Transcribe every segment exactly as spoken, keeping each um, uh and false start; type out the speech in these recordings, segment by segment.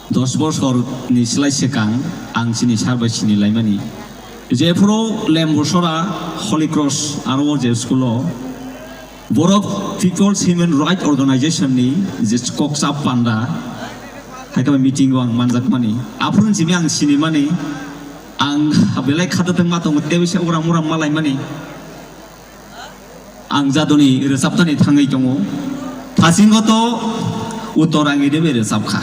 Dos bosor ni slai swkang ang chini sar bai sini laimani. Jephuru Lembusora Holy Cross aro o je school o borok People's Human Rights Organization ni je koksa panda hai khe meeting o ang manjakmani. Aphuru jimi ang sinimani, ang belai khata tengma tongo, tebisa uram uram malaimani. Ang jadoni rwchapnani thangwi tongo. Thasingo to Uttor Angide bai rwchapkha.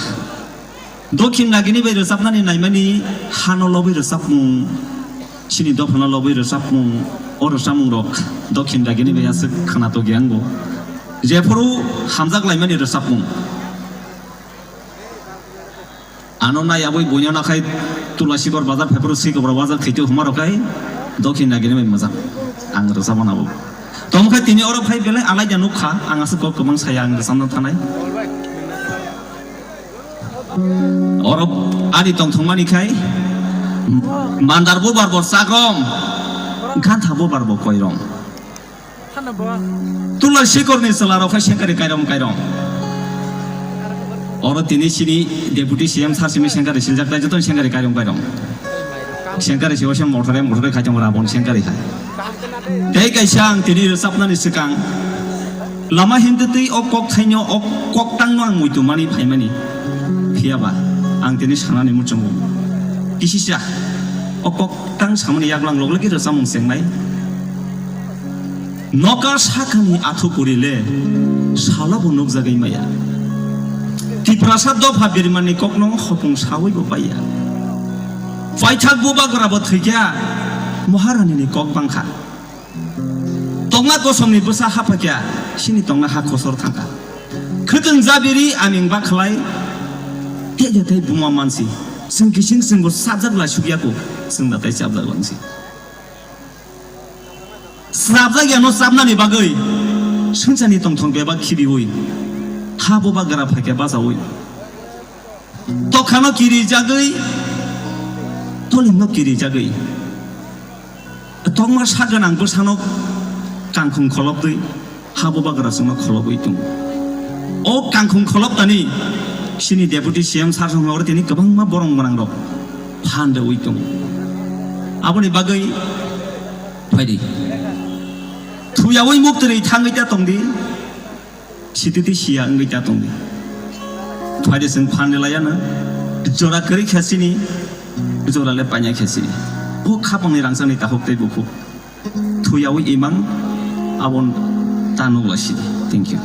Dokhin Ragini bai rwchapnani naimani hano lobwi rwchapmung, chini dophano lobwi rwchapmung, o rwchapmungrok Dokhin Ragini bai aswk khwnatok yango. Jephuru hamjak laimani rwchapmung. Ano nai abui buino nakhai Tulasikor bazar, Phaiphuru Sikobra bazar khaitwi huma rwkhai Dokhin Ragini bai majak. Ang rwchapmano abo. Tongkha tini oro phai belai alaida nukha, ang aswk kok kwbang saya ang rwchapna thanai. Oro ani tongthokmani khai mandar bubar bo chakrom, gantha bubar bo koirom. Tulasikorni chwlarok khe sengkari kairom kairom. Oro tini chini Deputy C M sir simi sengkari siljak tai joto sengkari kairom kairom. Sengkari sibo se motore motore kaitom rabon sengkari hai. Tei kaisa ang tini rwchapnani swkang lama himtwi twi o kok thaino o kok tangno ang muitu mani phaimani. Phiyaba ang tini sanani muchungo. Kisisa o kok tang samani yaklang loglogi rwchapmung chengnai. Noka sakani athu puri le salo bo nukjagwi maya. Tiprasa dopha birmani kokno hopung sawi bo paiya. Paithak bubagra bo thwikya Maharani ni kok bangkha. Tongna kosomni bwsa haphakya sini tongna ha khosor thangkha. Khwtwng jabiri aming bakhlai tei tei buma mansi. Chwng kising chwngbo chapjak lai sukya ko chwng da tai chapjak langsi. Srapjak yano chapnani bagwi swngcharni tongthok bebak khibiwi ha bubagra phaikhe bachaui. Tokhano kirijagwi, tolingno kirijagwi. Tongma sak gwnang bwsano kangkhung kholoptwi ha bubagra chwngno kholobwi tongo. O kangkhung kholoptani chini Deputy C M sir song horo tini kwbangma borong gwnangrok phan rwui tongo. Aboni bagwi Phaidi. Thuyaui muktwrwi thangwi ta tongdi. Sititi siya wngwi ta tongdi. Phaidi chwng phan rwlaiya no. Jora kwrwi khe sini, jora le panya khe sini. O khapangni rangchakni takhuk tei bukhuk. Thuyaui imang abon ta nukla sini. Thank you.